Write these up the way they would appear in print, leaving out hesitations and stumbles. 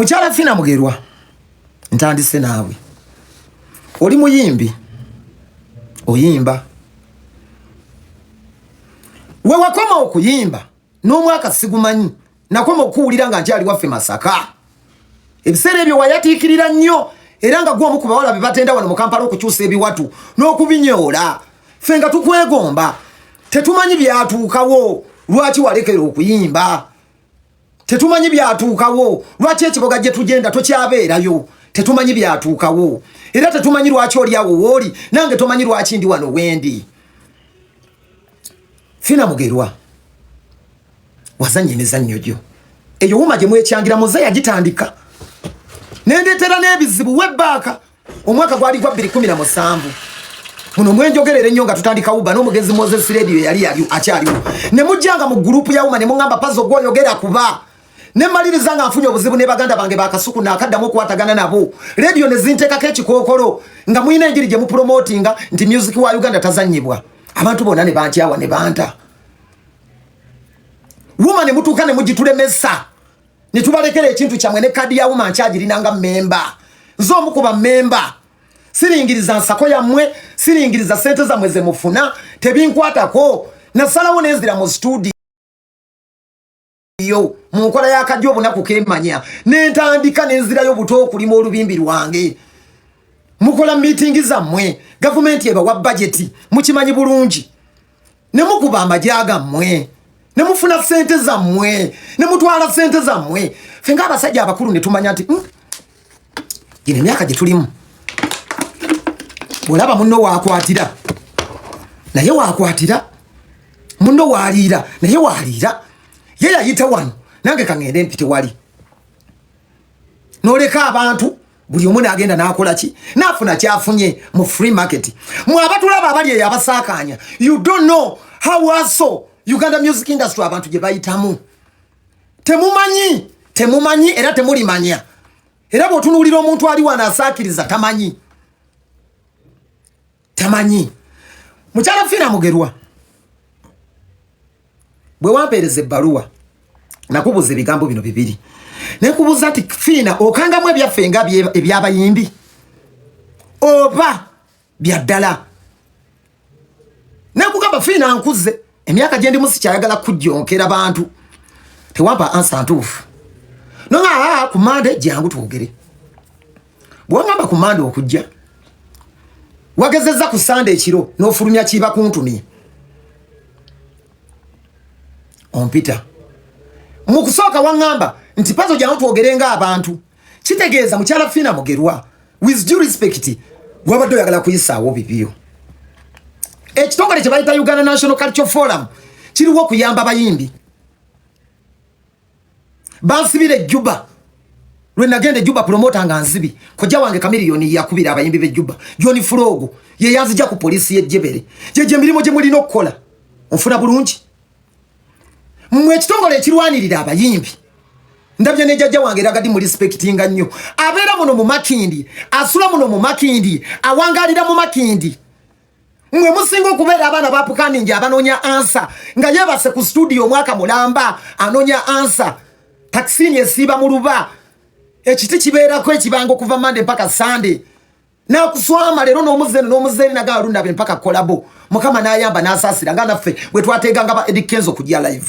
Mukyala Fina Mugerwa, ntandise naawe. Oli muyimbi, oyimba. We wakoma okuyimba n'omwaka sigumanyi, nakoma okuwulira nga nkyali waffe Masaka. Ebiseera ebyo wayatiikirira nnyo era nga gwe omu ku bawala be batenda wano mu Kampala okukyusa ebiwatu n'okubinyoola. Ffe nga tukwegomba, tetumanyi byatuukawo, lwaki walekera okuyimba? Tetumanyi byatuukawo, lwaki ekiboga gye tugenda tokyabeerayo? Tetumanyi byatuukawo era tetumanyi lwaki oli awo wooli, nange tomanyi lwaki ndi wano wendi. Fina Mugerwa, wazannya emizannyo gyo eyo wuma gye mwekyangira muze yagitandika nendeetera n'ebizibu webbaaka. Omwaka gwali gwa 2017 muno mwenjogerera ennyo nga tutandika Uba n'omugenzi Moses Radio yali yali akyaliwo, ne mujjanga mu gurupu ya Uma ne muŋŋamba Pazo gw'oyogera kuba ne mmaliriza nga nfunye obuzibu ne baganda bange bakasuku naakaddamu okukwatagana nabo. Radio ne zinteekako ekikookolo nga mulina enjiri gye mupromotinga nti music wa Uganda tazannyibwa, abantu bonna ne bankyawa ne banta. Wuma ne mutuuka ne mugitulemesa ne tubalekera ekintu kyammwe ne kaadi ya Wuma nkyagirinanga memba. Nze omu ku bammemba, siringiriza nsako yammwe, siringiriza sente zammwe ze mufuna, tebinkwatako. Nasalawo nenzira mu studio mu nkola y'akajja obunaku kemanya, nentandika nenzirayo buto okulima olubimbi lwange. Mukola miitingi zammwe, gavumenti ebawa bajeti, mukimanyi bulungi, ne mukuba amagya gammwe ne mufuna sente zammwe ne mutwala sente zammwe. Ffe ng'abasajja abakulu ne tumanya nti gino emyaka gye tulimu, bw'olaba munno waakwatira naye waakwatira, munno waaliira naye waaliira, ye yayita wano nange kaŋŋende mpite wali, n'oleka abantu buli omu n'agenda n'akola ki n'afuna kyafunye mu free market. Mwe abatulaba abali eyo abasaakaanya, you don't know how also Uganda music industry abantu gye bayitamu. Temumanyi, temumanyi era temulimanya. Era bw'otunuulira omuntu ali wano asaakiriza tamanyi, tamanyi. Mukyala Fina Mugerwa, bwe wampeereza ebbaluwa nakubuuza ebigambo bino bibiri, nekubuuza nti Fiina, okangamu ebyaffe nga ebyabayimbi oba bya ddala? Nekugamba Fiina, nkuze emyaka gye ndimu, sikyayagala kujjonkera bantu. Tewampa answer ntuufu nonga ku Mande jangu twogere. Bwewangamba ku Mande okujja, wagezezza ku Sande ekiro n'ofulumya kiiba kuntumye ompita. Mu kusooka waŋŋamba nti Pazo jangu twogere ng'abantu. Kitegeeza mukyala Fiina Mugerwa, with due respect, wabadde oyagala kuyisaawo bibyo. Ekitongole kye bayita Uganda National Cultural Forum kiriwo okuyamba abayimbi. Bansibira ejjuba lwe nagenda ejjuba, promota nga nzibi kojja wange Kamiliyoni yakubira abayimbi b'ejjuba. John Fulogo ye yanzija ku poliisi y'ejjebere. Gyegyo emirimu gye mulina okukola, onfuna bulungi. Mmwe ekitongole ekirwanirira abayimbi, ndabye ne jjajja wange Ragadi mu respectinga nnyo, abeera muno mu Makindi, asula muno mu Makindi, awangalira mu Makindi. Mwe musinga okubeera abaana ba pukaningi abanoonya ansa nga yeebase ku studio omwaka mulamba anoonya ansa. Takisiini esiiba mu luba, ekiti kibeerako ekibanga okuva Mande mpaka Sande, nakuswama leero n'omuzeeno n'omuzeeri nagala lunabe mpaka kolabo. Mukama n'ayamba n'asaasira nga naffe bwe twateeganga ba Eddy Kenzo kujja live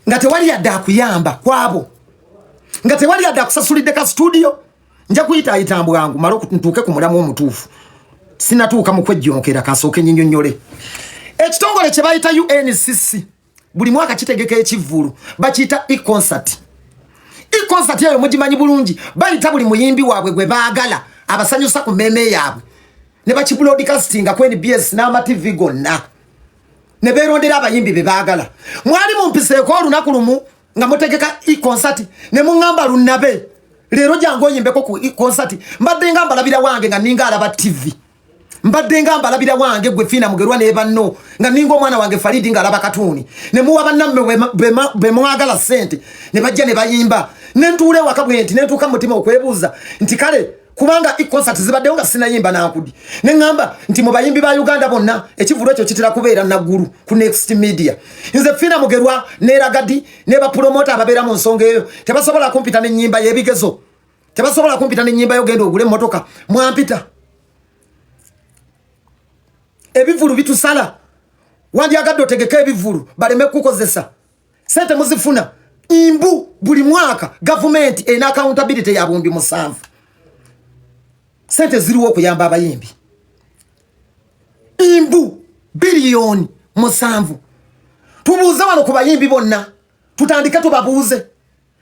nga tewali yadde akuyamba kwabo, nga tewali yadde akusasulidde ka studio. Nja kuyitaayita mbwangu male ntuuke ku mulamu omutuufu. Sinatuuka mu kwejjonkera, kasooke nyinyonnyole. Ekitongole kye bayita UNCC buli mwaka kitegeka ekivvulu bakiyita e-concert. E-concert eyo mugimanyi bulungi, bayita buli muyimbi waabwe gwe baagala abasanyusa ku mmeeme yaabwe ne bakibroadcastinga ku NBS n'ama TV gonna ne beerondera abayimbi be baagala. Mwali mumpiseeko olunaku lumu nga mutegeka e-concert ne muŋŋamba lunabe leero jangu oyimbeko ku e-concert? Mbadde nga mbalabira wange nga ninga alaba TV, mbadde nga mbalabira wange gwe Fiina Mugerwa ne banno nga ninga omwana wange Faridi ng'alaba katuuni, ne muwa bannammwe be mwagala ssente ne bajja ne bayimba, ne ntuula ewaka bwe nti ne ntuuka mu mutima okwebuuza nti kale Kubanga i-concert zibaddewo nga sinayimba nankudi, ne ŋŋamba nti mu bayimbi ba Uganda bonna ekivulu ekyo kitera kubeera naggulu ku Next Media. Nze Fiina Mugerwa neragadi ne bapromota ababeera mu nsonga eyo tebasobola kumpita n'ennyimba y'ebigezo, tebasobola kumpita n'ennyimba yo genda ogule emmotoka. Mwampita ebivulu bitusala. Wandyagadde otegeke ebivulu baleme kukozesa sente muzifuna imbu buli mwaka. Gavumenti erina accountability ya 7000. Sente ziriwo okuyamba abayimbi imbu 7 biliyoni. Tubuuze wano ku bayimbi bonna, tutandike tubabuuze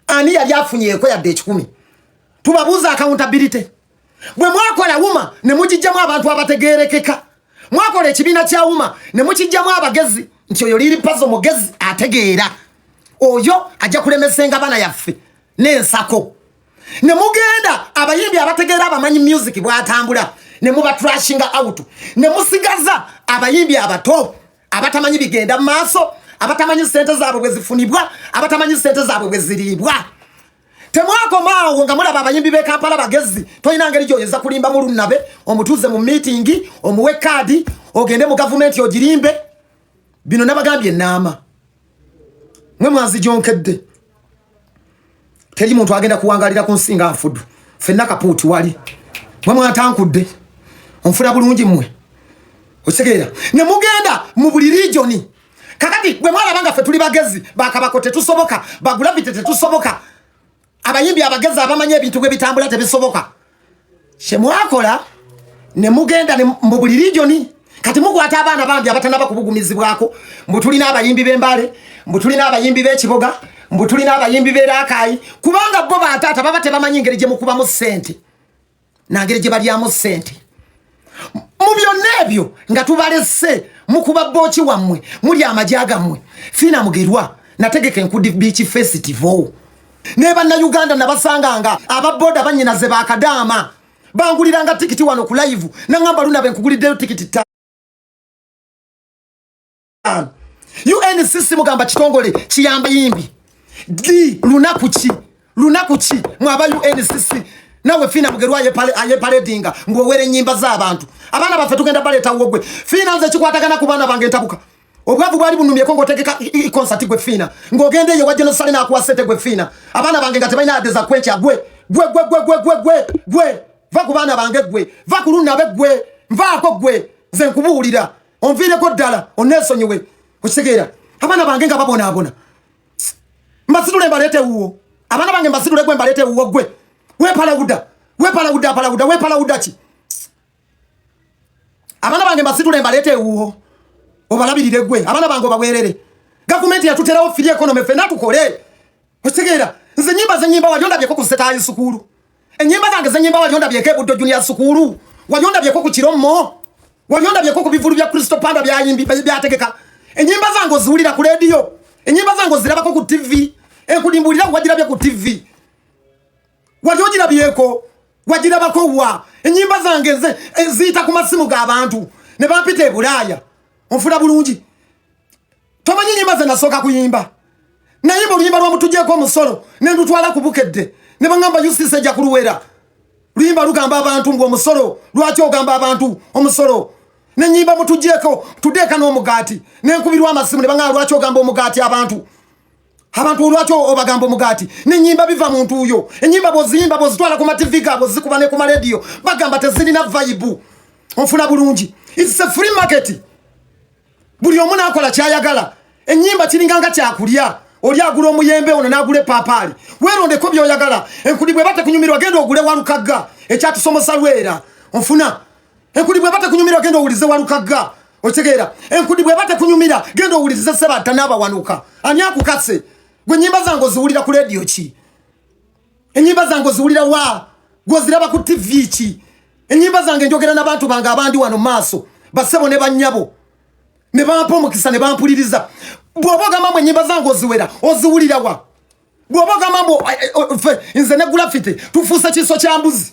ani yali afunyeeko yadde 100. Tubabuuze accountability. Bwe mwakola UMA ne mugijjamu abantu abategerekeka, mwakola ekibiina kya UMA ne mukijjamu abagezi nti oyo Lil Pazo mugezi ategeera, oyo ajja kulemesa engabana yaffe n'ensako, ne mugenda abayimbi abategeera, abamanyi music bw'atambula, ne mubatrashinga out, ne musigaza abayimbi abato abatamanyi bigenda mu maaso, abatamanyi sente zaabwe bwe zifunibwa, abatamanyi sente zaabwe bwe ziriibwa. Temwakoma awo nga mulaba abayimbi b'e Kampala bagezi. Tolina ngeri gyoyeza kulimba mu lunnabe omutuuze mu miitingi, omuwe kaadi, ogende mu gavumenti ogirimbe. Bino nabagambye enaama mwe mwanzijonkedde. Teri muntu agenda kuwangalira ku nsi nga nfudu. Ffenna kapuuti wali mwe mwatankudde. Onfuna bulungi mmwe, okitegeera? Ne mugenda mu buli region. Kakati bwe mwalaba nga ffe tuli bagezi, bakabako tetusoboka, bagulavite tetusoboka, abayimbi abagezi abamanyi ebintu bwe bitambula tebisoboka, kyemwakola ne mugenda mu buli region. Kati mukwata abaana bambi abatanaba kubugumizibwako, mbu tulina abayimbi b'Embale, mbu tulina abayimbi b'Ekiboga, mbu tulina abayimbi b'Erakayi, kubanga bo bataata baba tebamanyi ngeri gye mukubamu ssente nangeri gye balyamu ssente. Mu byonna ebyo nga tubalese mukuba booki wammwe, muli amagya gammwe. Fiina Mugerwa nategeka Enkudi Beach Festival ne Bannayuganda nabasanganga ababoda bannyinaze bakadaama banguliranga tikiti wano ku live, naŋŋamba, "Lunabe, nkuguliddeyo tikiti 5." UNCC mugamba kitongole kiyamba yimbi di lunaku ki, lunaku ki mwaba UNCC? Nawe Fiina Mugerwa ayepaledinga ng'owera ennyimba z'abantu. Abaana baffe tugenda baleetawo gwe Fiina. Nze kikwatagana ku baana bange ntabuka. Obwavu bwali bunumyeko ng'otegeka concert gwe Fiina, ng'ogenda eyo wajja nosale n'akuwa sente gwe Fiina. Abaana bange nga tebalina adde za kwenkya. Gwe gwe gwe gwe gwe gwe gwe gwe, va ku baana bange gwe, va ku lunabe gwe, nvaako gwe. Nze nkubuulira onviireko ddala, onneesonyiwe. Okitegeera? Abaana bange nga babonaabona, mbasitule mbaleete ewuwo. Abaana bange mbasitule gwe mbaleete ewuwo. Gwe wepalawuda, wepalawuda, apalawuda, wepalawuda ki? Abaana bange mbasitule mbaleete ewuwo obalabirire gwe. Abaana bange obaweerere. Gavumenti yatuterawo free economy, ffenna tukole. Okitegeera? Nze nyimba zenyimba wali ondabyeko ku Setaayi Sukulu? Enyimba zange zenyimba wali ondabyeko Ebuddo Junior Sukulu? Wali ondabyeko ku Kirommo? Wali ondabyeko ku bivulu bya Kristo Panda byayimbi byategeka? Enyimba zange oziwulira ku rediyo? Enyimba zange ozirabako ku TV? Enkudimbuulira wagirabye ku TV? Wali ogirabyeko? Wagirabako wa? Enyimba zange nze ziyita ku masimu g'abantu ne bampita e Bulaaya. Onfuna bulungi? Tomanyi nyimba ze nasooka kuyimba? Nayimba oluyimba lwamutugyeko omusolo ne ndutwala ku Bukedde ne baŋŋamba UCC ejja kuluwera. Luyimba lugamba abantu mbu omusolo, lwaki ogamba abantu omusolo? Nenyimba mutugyeko tudeeka n'omugaati, nenkubirwa amasimu ne baŋŋamba, "Lwaki ogamba omugaati abantu? Abantu lwaki obagamba omugaati?" Nenyimba biva mu ntuuyo. Enyimba bwoziyimba, bwozitwala ku mativi gaabwe, zikuba ne ku marediyo, bagamba tezirina vibe. Onfuna bulungi? It's a free market, buli omu nakola kyayagala. Enyimba kiringanga kyakulya, oli agula omuyembe, ono n'agula epaapaali. Weerondeko byoyagala. Enkudi bwe batekunyumirwa, genda ogule Walukagga ekyatusomosa lwera. Onfuna? Enkudi bwe batekunyumirwa, genda owulize Walukagga. Okitegeera? Enkudi bwe batekunyumira, genda owulirize Sebatta n'abawanuka. Ani akukase gwe? Nyimba zange oziwulira ku rediyo ki? Enyimba zange oziwulira wa? Gwoziraba ku TV ki? Enyimba zange njogera n'abantu bange abandi wano maaso, basebo ne bannyabo, ne bampa omukisa ne bampuliriza. Bw'oba ogamba mbu enyimba zange oziwera, oziwulira wa? Bw'oba ogamba mbu ffe nze ne Gravity tufuuse kiso kya mbuzi,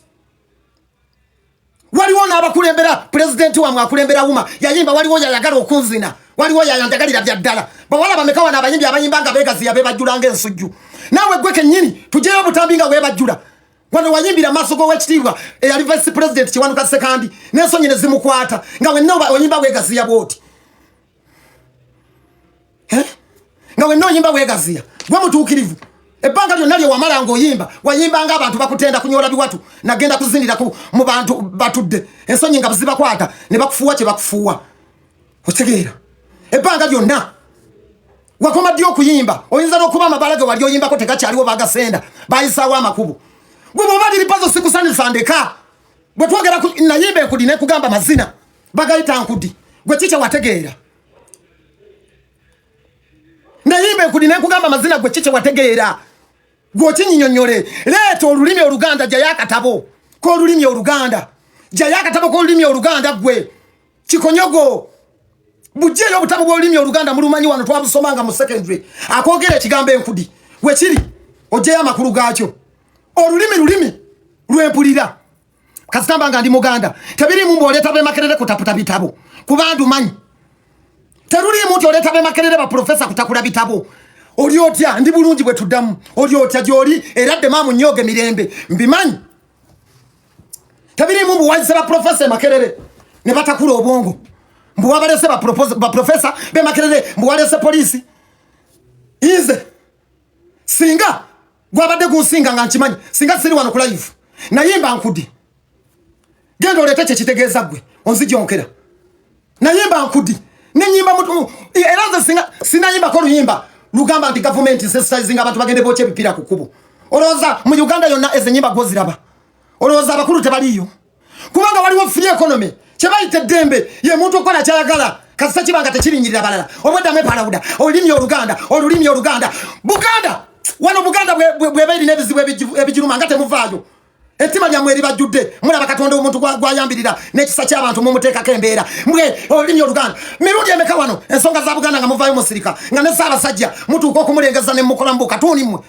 waliwo n'abakulembera. Pulezidenti wamwe akulembera UMA yayimba, waliwo yayagala okunzina, waliwo yayanjagalira bya ddala. Bawala bameka wano abayimbi abayimba nga beegaziya, bebajjula ng'ensujju? Naawe gwe kennyini tugyeyo obutambi nga weebajjula. Wano wayimbira maaso g'owekitiibwa eyali vice president Kiwanuka Sekandi, n'ensonyi ne zimukwata nga wenna oyimba weegaziya bwoti, nga wenna oyimba weegaziya. Gwe mutuukirivu, ebbanga lyonna lye wamala ng'oyimba, wayimbanga abantu bakutenda kunyola biwatu, nagenda kuzinira mu bantu batudde, ensonyi nga zibakwata ne bakufuuwa kye bakufuuwa. Otegeera? Ebbanga lyonna wakoma ddi okuyimba? Oyinza n'okuba amabala ge wali oyimbako tegakyaliwo, bagasenda, bayisaawo amakubo. Gwe bw'oba Lil Pazo sikusanyusa, ndeka. Bwe twogera nayimba enkudi nekugamba mazina bagayita nkudi, gwe kikye wategeera? Nayimba enkudi nekugamba mazina, gwe kikye wategeera? Gwe okinyinyonyole. Leeta olulimi Oluganda, jayo akatabo k'olulimi Oluganda, jayo akatabo k'olulimi Oluganda. Gwe kikonyogo, bujjeeyo obutabo bw'olulimi Oluganda. Mulumanyi, wano twabusomanga mu secondary. Akwogera ekigambo enkudi wekiri, ogyeyo amakulu gaakyo. Olulimi lulimi lwempulira kasitamba nga ndi Muganda. Tebirimu mbu oleeta bemakerere kutaputa bitabo, kuba ndumanyi. Teruliimu nti oleeta bemakerere baprofesa kutakula bitabo. Oli otya? Ndi bulungi. Bwe tuddamu, oli otya gy'oli? Era dde maamu nyooge mirembe. Mbimanyi. Tebiriimu mbu wazise baprofesa emakerere ne batakula obwongo, mbu wabalese baprofesa bemakerere, mbu walese poliisi. Nze singa gwabadde gunsinga nga nkimanyi, singa siri wano ku live. Nayimba nkudi, genda oleete kyekitegeeza. Gwe onzijonkera, nayimba nkudi nenyimba era nze singa sinayimbako oluyimba lugamba nti gavumenti sensitizing abantu bagende bookya ebipiira ku kkubo. Olowooza mu Uganda yonna ezo enyimba gwoziraba? Olowooza abakulu tebaliiyo? Kubanga waliwo free economy, kye bayita eddembe, ye muntu okukola kyayagala kasita kiba nga tekirinyirira balala. Obweddamu epalawuda olulimi Oluganda, olulimi Oluganda. Buganda wano, Buganda bweba erina ebizibu ebigiruma nga temuvaayo, ettima lyammwe eribajjudde. Mulaba Katonda omuntu gwayambirira n'ekisa ky'abantu, mumuteekako embeera mbwe olulimi Oluganda. Mirundi emeka wano ensonga za Buganda nga muvaayo musirika, nga ne Ssaabasajja mutuuka okumulengeza ne mukola mu bukatuuni mmwe?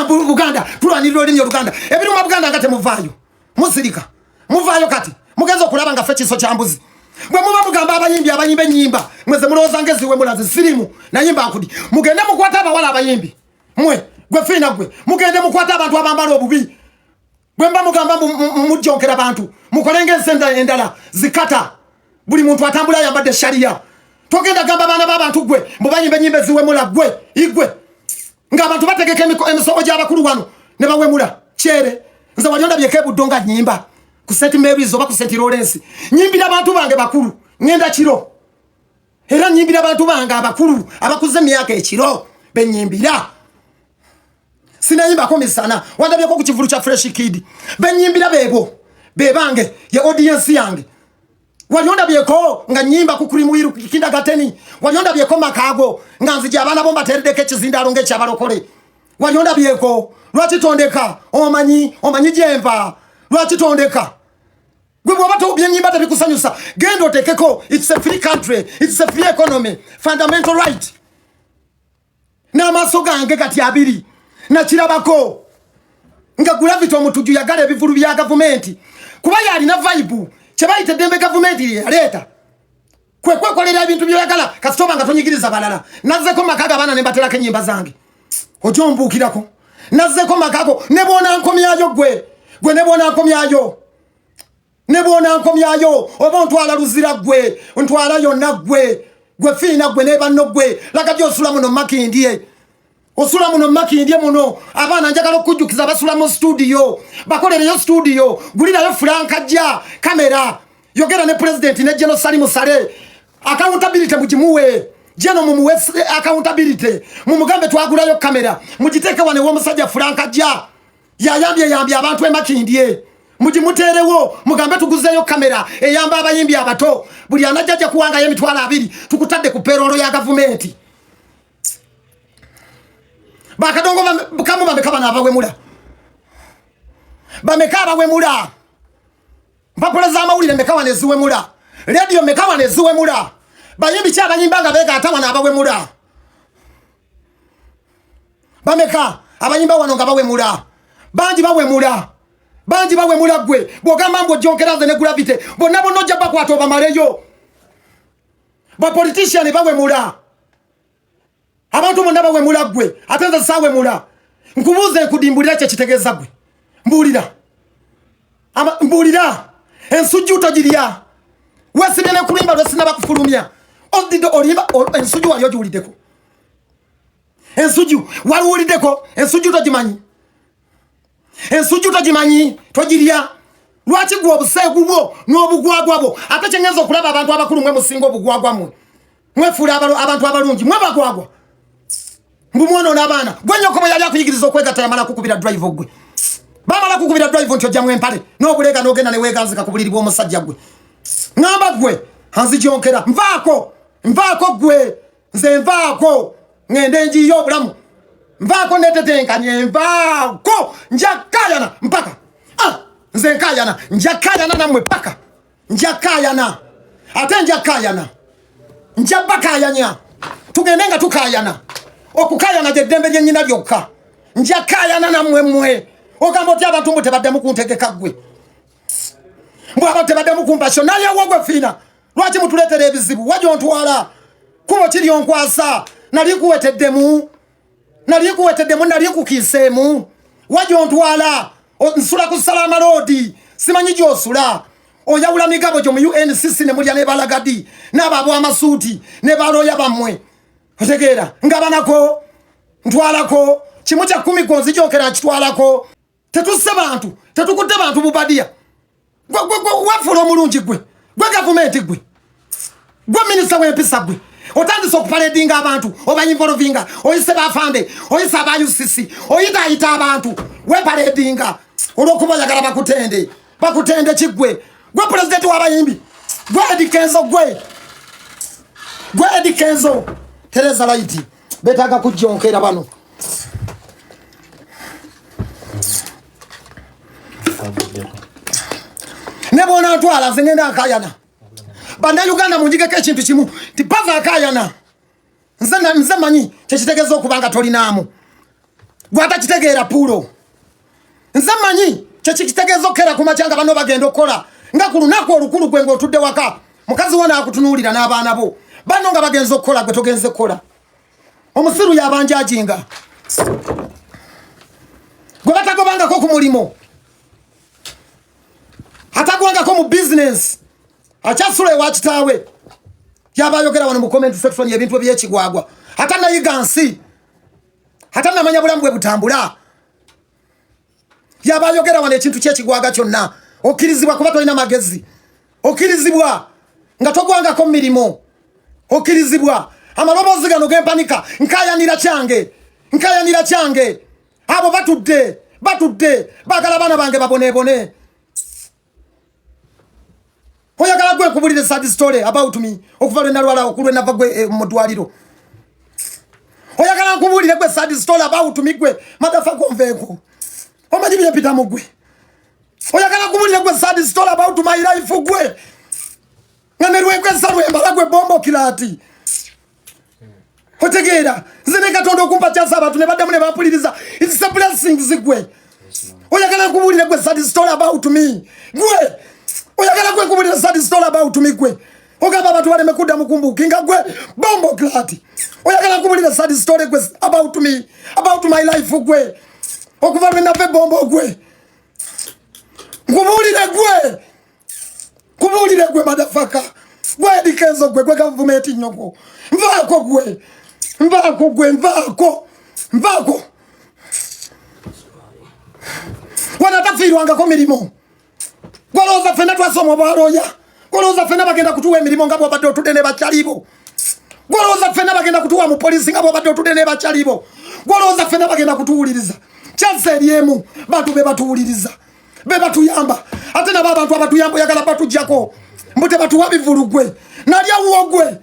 Buganda tulwanirira olulimi Oluganda, ebiruma Buganda nga temuvaayo, musirika. Muvaayo kati mugenza okulaba nga ffe kiso kya mbuzi. Bwe muba mugamba abayimbi abayimba ennyimba mweze mulowooza ngaeziwe mulazi sirimu. Nayimba nkudi, mugende mukwate abawala abayimbi mwe. Gwe fiina, gwe mugende mukwate abantu abambala obubi. Bwe mba mugamba mujjonkera bantu, mukole ng'ensi endala zikata, buli muntu atambula ayambadde shariya. Togenda gamba abaana b'abantu gwe mbu bayimba ennyimba eziwemula. Gwe igwe ng'abantu bategeka emisomo gy'abakulu wano ne bawemula kyere. Nze wali ondabyeko ebuddo nga nyimba ku St Marys oba ku St Lawrence? Nyimbira abantu bange bakulu, ŋŋenda kiro, era nyimbira abantu bange abakulu abakuze emyaka, ekiro benyimbira. Sinayimbako misana. Wandabyeko ku kivulu kya Fresh Kid? Benyimbira beebo bebange, ye audience yange. Wali ondabyeko nga nyimba ku Creamwheel kindergarten? Wali ondabyeko makaago nga nzija abaana bo mbateereddeko ekizindaalo ng'ekyabalokole? Wali ondabyeko? Lwaki tondeka? Omanyi, omanyi gyenva. Lwaki tondeka? Gwe bwoba byenyimba tebikusanyusa, genda otekeko. It's a free country, it's a free economy, fundamental right. N'amaaso gange kati abiri nakirabako nga Gravity Omutujju yagala ebivulu bya gavumenti, kuba yalina vibe. Kye bayita eddembe gavumenti lyeyaleeta kwe kwekolera ebintu byoyagala kasita oba nga tonyigiriza balala. Nazzeko makago abaana ne mbaterako ennyimba zange, ojja ombuukirako. Nazzeko makago ne bwonankomyayo, gwe gwe ne bwonankomyayo, ne bwonankomyayo, oba ontwala Luzira, gwe ntwala yonna. Gwe gwe fiina, gwe ne banno, gwe laga gyosula muno Makindye. Osula muno Makindye muno. Abaana njagala okujjukiza basula mu studio, bakolereyo studio, gulirayo Franka ja kamera, yogera ne president ne General Salimu Sale. Accountability mugimuwe jeno, mumuwe accountability, mumugambe twagulayo kamera, mugiteeke wano ew'omusajja Franka ja yayambye yambye abantu emakindye. Mugimuteerewo, mugambe tuguzeeyo kamera eyamba abayimbi abato, buli anajja ajja kuwangayo 20,000, tukutadde ku payroll ya gavumenti. Bakadongo kamu bameka bano abawemula? Bameka abawemula? Mpapula z'amawulire meka wano eziwemula? Rediyo meka wano eziwemula? Bayimbi ki abayimba nga beegaata wano abawemula? Bameka abayimba wano nga bawemula? Bangi bawemula, bangi bawemula. Gwe bw'ogamba mbu ojjonkera nze ne Gravity, bonna bonna ojja bakwata obamaleyo. Bapolitician bawemula, abantu bonna bawemula. Gwe ate nze saawemula. Nkubuuza, enkudimbulira kye kitegeeza? Gwe Mbuulira, mbuulira, ensujju togirya, weesibye ne kulimba lwesinaba kufulumya. Odidde olimba. Ensujju wali ogiwuliddeko? Ensujju waliwuliddeko? Ensujju togimanyi, ensujju togimanyi, togirya. Lwaki gwe obuseegu bwo n'obugwagwa bwo? Ate kyengenza okulaba, abantu abakulu mwe musinga obugwagwa. Mwe mwefuula abantu abalungi, mwe bagwagwa, mbu mwonoona abaana. Gwe nyoko bwe yali akuyigiriza okwegatta, yamala kukubira drive? Gwe bamala kukubira drive nti ojjamu empale n'obuleega n'ogenda neweeganzika ku buliri bw'omusajja? Gwe ŋŋamba gwe anzijonkera, nvaako, nvaako gwe, nze nvaako, ŋŋende njiye obulamu, nvaako netetenkanye, nvaako, njakayana mpaka, ah, nze nkayana, njakayana nammwe paka njakayana, ate njakayana, nja bakayanya, tugende nga tukayana. Okukayana gyeddembe lyennyina lyokka. Njakayana nammwe. Mmwe ogamba otya abantu mbu tebaddemu kuntegeka? Ggwe mbw abantu tebaddemu kumpasyo, nayewo gwe fiina, lwaki mutuleetera ebizibu? Wagyontwala kubo kiryonkwasa, nali nkuweteddemu, nali nkuweteddemu, nali nkukiiseemu. Wagyontwala, nsula ku Salama Road, simanyi gyosula. Oyawula migabo gyo mu UNCC ne mulya ne balagadi n'abo ab'amasuuti ne balooya bammwe. Otegeera nga banako ntwalako 1/10, gonzijokera nkitwalako. Tetusse bantu, tetukutte bantu bubadiya. Wefuula omulungi gwe, gwe gavumenti, gwe, gwe minisita w'empisa, gwe otandise okuparadinga abantu, obainvolvinga, oyise bafande, oyise aba UCC, oyitaayita abantu, weparadinga olwokuba oyagala bakutende. Bakutende kiggwe? Gwe pulezidenti w'abayimbi, gwe Eddy Kenzo, gwe, gwe Eddy Kenzo. Tereza light, betaaga kujjonkera bano. Kavuddeko. Ne bwonantwala, nze ngenda nkayana. Bannayuganda, munjigeko ekintu kimu nti pava akayana. Nze manyi kyekitegeeza okuba nga tolinaamu gwatakitegeera puulo. Nze manyi kyekitegeeza okukera ku makya nga bano bagenda okukola nga ku lunaku olukulu, gwe ng'otudde waka, mukazi wo n'akutunuulira n'abaana bo bano nga bagenza okukola, gwe togenze kukola. Omusiru yabanjajinga gwe batagobangako ku mulimu, atagwangako mu bizinensi, akyasula ewa kitaawe, yaba ayogera wano mu comment section ebintu ebyekigwagwa. Atanayiga nsi, atanamanya bulamu bwe butambula, yaba ayogera wano ekintu kyekigwaga kyonna. Okkirizibwa kuba tolina magezi, okkirizibwa nga togwangako mirimu, okkirizibwa. Amaloboozi gano gempanika, nkayanira kyange, nkayanira kyange. Abo batudde, batudde bagala abaana bange babonebone. Oyagala gwe nkubulire sad story about me okuva lwe nalwala, okulwe nava gwe mu ddwaliro? Oyagala nkubuulire gwe sad story about me? Gwe motherfucker, onveeko, omanyi byempitamu gwe? Oyagala nkubuulire gwe sad story about my life, gwe nga ne lwenkwesa lwembala, gwe bomboclaat? Otegeera, nze ne Katonda okumpa kyasa, abantu ne baddamu ne bampuliriza, it's a blessings. Gwe oyagala nkubuulire gwe sad story about me? Gwe oyagala gwe nkubuulire sad story about me? Gwe ogamba abantu baleme kuddamu kumbuukinga, gwe bomboclaat? Oyagala nkubuulire sad story gwe about me, about my life, gwe okuva lwe nava ebombo? Gwe nkubuulire, gwe kubuulire, gwe motherfucker, gwe Eddy Kenzo, gwe, gwe gavumenti nyoko, nvaako gwe, nvaako gwe, nvaako, nvaako. Wano atafiirwangako mirimu, gwalowooza ffenna twasoma obwalooya? Gwalowooza ffenna bagenda kutuwa emirimu nga bwobadde otudde ne bakyalibo? Gwalowooza ffenna bagenda kutuwa mu polisi nga bwobadde otudde ne bakyalibo? Gwalowooza ffenna bagenda kutuwuliriza? Kyansi eryemu bantu be batuwuliriza, be batuyamba. Ate nabo abantu abatuyamba oyagala batujjako mbu tebatuwa bivulu. Gwe nalya wuwo, gwe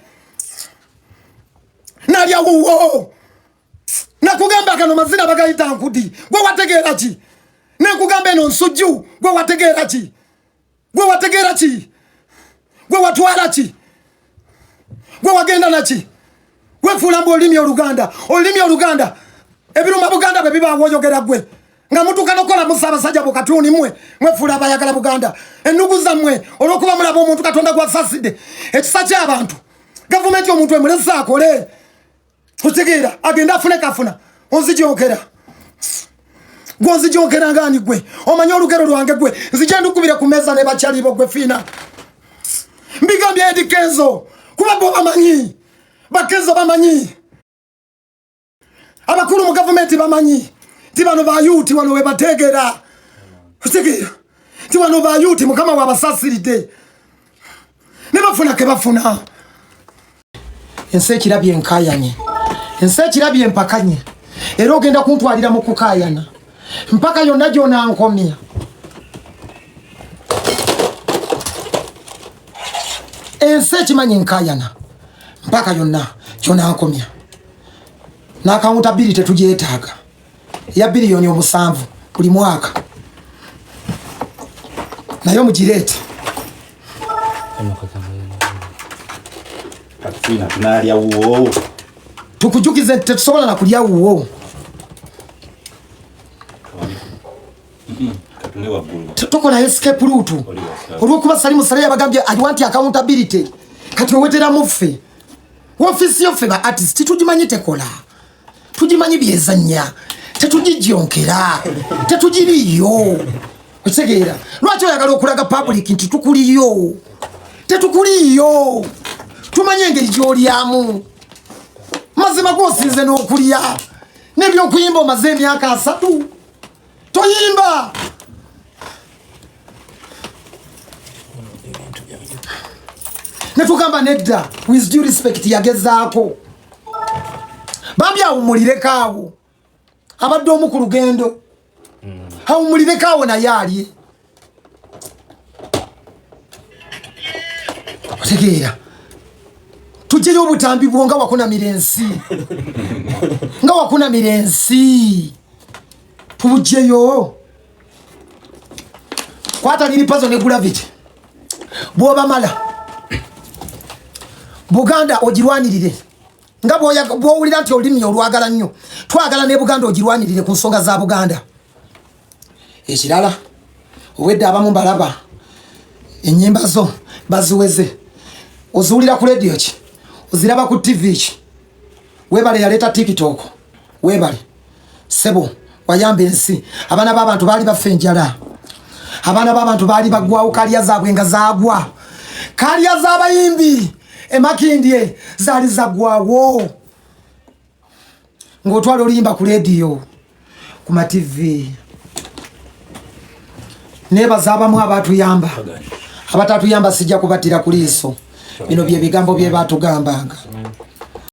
nalya wuwo. Nakugamba kano mazina bagayita nkudi, gwe wategeera ki? Nenkugamba eno nsujju, gwe wategeera ki? Gwe wategeera ki? Gwe watwala ki? Gwe wagenda naki? Wefuula mbu olulimi Oluganda, olulimi Oluganda. Ebiruma Buganda bwe bibaawo oyogera. Gwe nga mutuuka nokukola mu Ssaabasajja bukatuuni, mmwe mwefuula abayagala Buganda. Ennugu zammwe olw'okuba mulaba omuntu Katonda gwasasidde ekisa ky'abantu, gavumenti omuntu emulese akole, okitegeera, agende afune kafuna. Onzijonkera. Gwonzijonkera nga ani gwe? Omanyi olugero lwange gwe? Nzije ndukubire ku meza ne bakyalibo gwe Fiina. Mbigambye Eddy Kenzo kuba bo bamanyi, bakenzo bamanyi, abakulu mu gavumenti bamanyi nti bano bayuti wano webategeera, otegeera nti wano bayuti mukama wabasasiridde ne bafuna ke bafuna. Ensi ekirabye enkayanye, ensi ekirabye empakanye, era ogenda kuntwalira mu kukaayana mpaka yonna gy'onankomya. Ensi ekimanyi nkayana mpaka yonna kyonankomya. N'akawunta bbiri tetugyetaaga eya biliyoni 7 buli mwaka, naye mugireete. Fiina tunaalya wuwo. Tukujukize nti tetusobola na kulya wuwo. Katule waggulu. Tukola escape route. Oli wasa. Olwokuba Salimu Sale yabagambye I want accountability, kati oweteramu ffe ofiisi yo. Ffe ba artist tugimanyi tekola, tugimanyi byezanya, tetugijjonkera, tetugiriyo. Okitegeera lwaki oyagala okulaga public nti tukuliyo? Tetukuliyo, tumanyi engeri gyolyamu. Mazima gwosinze n'okulya n'ebyokuyimba, omaze emyaka 30 toyimba. Netugamba nedda, with due respect, yagezaako bambi awumulireko awo, abadde omu ku lugendo, awumulireko awo naye alye. Otegeera tugyeyo obutambi bwo nga wakunamira ensi, nga wakunamira ensi, tubugyeyo. Kwata liri pazo ne Gravity, bwobamala Buganda ogirwanirire nga bwowulira nti olulimi olwagala nnyo. Twagala ne Buganda ogirwanirire ku nsonga za Buganda. Ekirala, obwedde abamu mbalaba enyimba zo baziweze, oziwulira ku rediyo ki, oziraba ku TV ki. Webale yaleeta TikTok, webale sebo, wayamba ensi. Abaana b'abantu baali bafa enjala, abaana b'abantu baali bagwawo, career zaabwe nga zaagwa, career z'abayimbi emakindye zaali zaggwawo ng'otwala oluyimba ku rediyo, ku ma TV. Nebaza abamu abatuyamba, abatatuyamba sijja kubattira ku liiso. Bino bye bigambo bye batugambanga.